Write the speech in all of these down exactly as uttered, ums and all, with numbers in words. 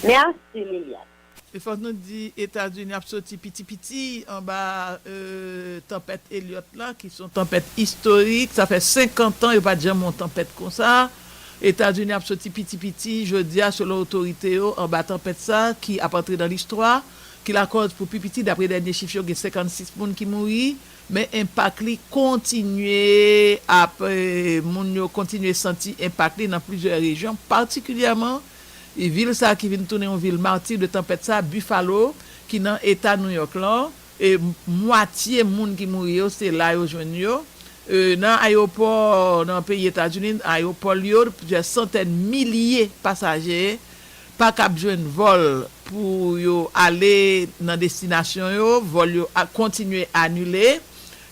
Mèsi, Liliane. E fòk nou di Etazini ap soti piti piti anba euh, tanpèt Elliott la, ki se yon tanpèt istorik. Sa fè senkant an yo pa t janm yon tanpèt konsa. Etazini ap soti piti piti, jodi a, selon otorite yo, anba tanpèt sa ki ap antre nan listwa, ki lakòz pou pi piti, dapre dènye chif yo, gen senkannsis moun ki mouri, men enpak li kontinye ap, euh, moun yo kontinye santi enpak li nan plizyè rejyon, patikilyèman vil sa ki vin tounen yon vil mati de tanpèt sa, Buffalo, ki nan eta New York lan. E mwatye moun ki mouri yo, se la yo jwenn yo. E nan ayewopò nan peyi Etazini, ayewopò yo, plizyè santèn milye pasaje pa kab jwenn vòl pou yo ale nan destinasyon yo. Vòl yo a- kontinye anile.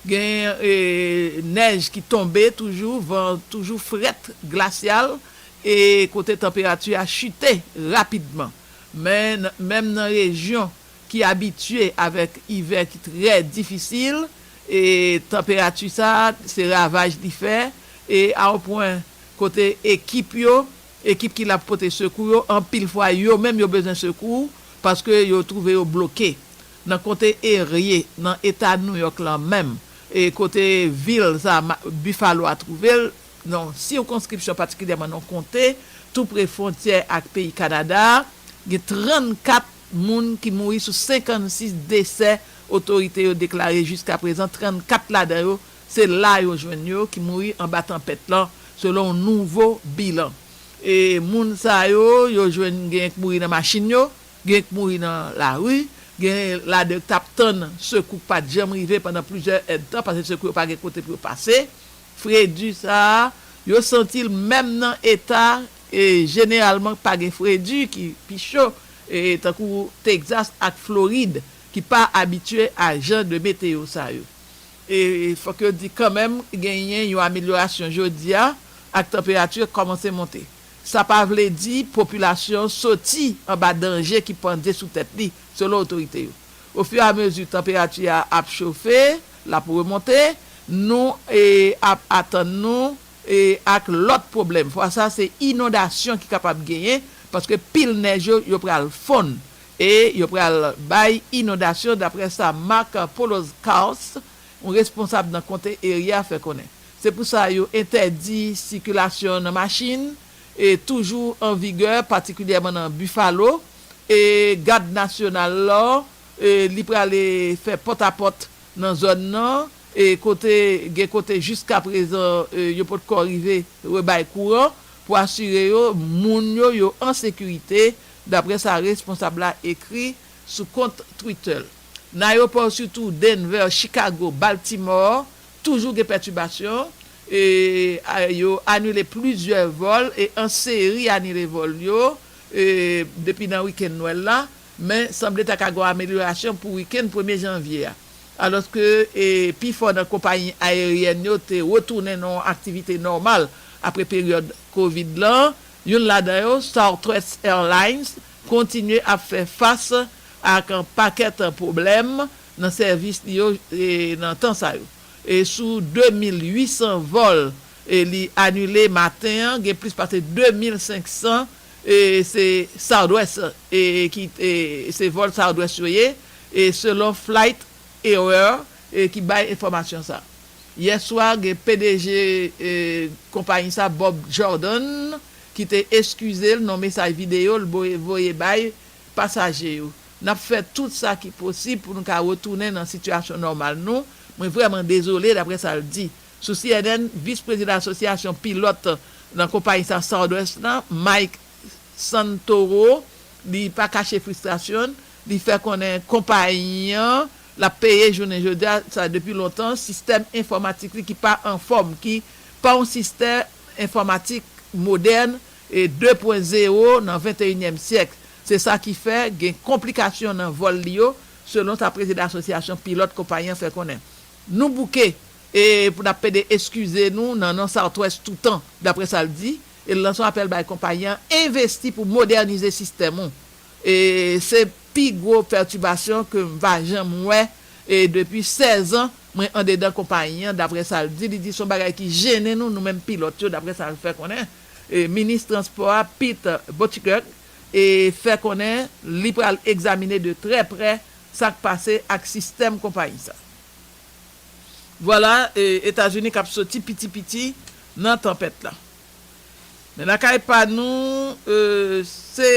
Gen e, nèj ki tonbe toujou, van toujou frèt, glasyal, e kote tanperati a chite rapidman. Men menm nan rejyon ki abitye avèk ivè ki trè difisil, e tanperati sa a, se ravaj li fè, e a yon pwen kote ekip yo, ekip ki la pote sekou yo, anpil fwa yo menm yo bezwen sekou, paske yo twouve yo bloke nan konte Erie, nan eta New York lan menm, e kote vil sa a, Buffalo a twouve l, nan sirkonskripsyon patikilyèman nan konte, tou pre fwontyè ak peyi Kanada, gen trannkat moun ki mouri sou senkannsis desè otorite yo deklare jiskaprezan. Trannkat ladan yo, se la yo jwenn yo ki mouri anba tanpèt lan, selon yon nouvo bilan. E moun sa yo, yo jwenn gen k mouri nan machin yo, gen k mouri nan lari, gen ladan yo k t ap tann sekou k pa t janm rive pandan plizyè èdtan, paske sekou yo pa gen kote pou yo pase. Fredi sa a, yo santi l menm nan eta e jeneralman pa gen fredi ki pi cho, e tankou Texas ak Florid, ki pa abitye a jan de meteyo sa yo. E fòk yo di kanmenm, genyen yon amelyorasyon jodi a, ak tanperati kòmanse monte. Sa pa vle di popilasyon soti anba danje ki pandye sou tèt li, selon otorite yo. Ofiramezi tanperati a ap chofe, l ap remonte, nou e, ap atann nou e, ak lòt pwoblèm. Fwa sa, se inondasyon ki kapab genyen, paske pil nèj yo, yo pral fonn e yo pral bay inondasyon, dapre sa Mark Polozkaus, yon responsab nan konte Erie a, fè konnen. Se pou sa yo entèdi sikilasyon nan machin, e toujou an vigè, patikilyèman nan Buffalo, e gad nasyonal la, e li prale fè pòtapòt nan zòn nan, e kote gen kote jiskaprezan e, yo potko rive rebay kouran pou asire yo moun yo yo an sekirite, dapre sa responsab la ekri sou kont Twitter l. Nan ayewopò sitou Denver, Chicago, Baltimore, toujou gen pètibasyon, e a- yo anile plizyè vòl e an seri anile vòl yo e depi nan wikenn Nwèl la, men sanble ta ka gen yon amelyorasyon pou wikenn premye janvye a. Alòske e, pifò nan konpayi ayeryèn yo te retounen nan yon aktivite nòmal apre peryòd Covid lan. Youn ladan yo, Southwest Airlines, kontinye ap fè fas ak yon pakèt pwoblèm nan sèvis li yo e, nan tan sa yo. E sou de mil uit san vòl e, li anile maten an, gen plis pase de mil senk san e, se Southwest e, ki e, se vòl Southwest yo ye, e selon Flight Aware e, ki bay enfòmasyon sa. Yè swa, gen P D G e, konpayi sa, Bob Jordan, ki te eskize l nan mesaj videyo l voye, voye bay pasaje yo. N ap fè tout sa ki posib pou nou ka retounen nan sitiyasyon nòmal nou. Mwen vrèman dezole, dapre sa l di. Sou C N N, vis prezidan asosyasyon pilòt nan konpayi sa Southwest la, Mike Santoro, li pa kache fristrasyon l, li fè konnen konpayi an l ap peye jounen jodi a, sa depi lontan, sistèm enfòmatik li ki pa anfòm, ki pa yon sistèm enfòmatik modèn e de pwen zewo nan venteyinyèm syèk. Se sa ki fè gen konplikasyon nan vòl li yo, selon sa prezidan asosyasyon pilòt konpayi an fè konnen. Nou bouke e pou n ap pede eskize nou nan non Southwest toutan, dapre sa l di, e l lanse yon apèl bay konpayi an envesti pou modènize sistèm ou. E se pi gwo pètibasyon ke m pa janm wè e depi sèz an mwen andedan konpayi an, dapre sa l di. Li di se yon bagay ki jennen nou, nou menm pilòt yo, dapre sa l fè konnen. E minis transpò a, Pete Buttigieg, e fè konnen li pral egzamine de trè prè sa k pase ak sistèm konpayi sa. Vwala, e, Etazini k ap soti piti piti nan tanpèt la. Men lakay pa nou, e, se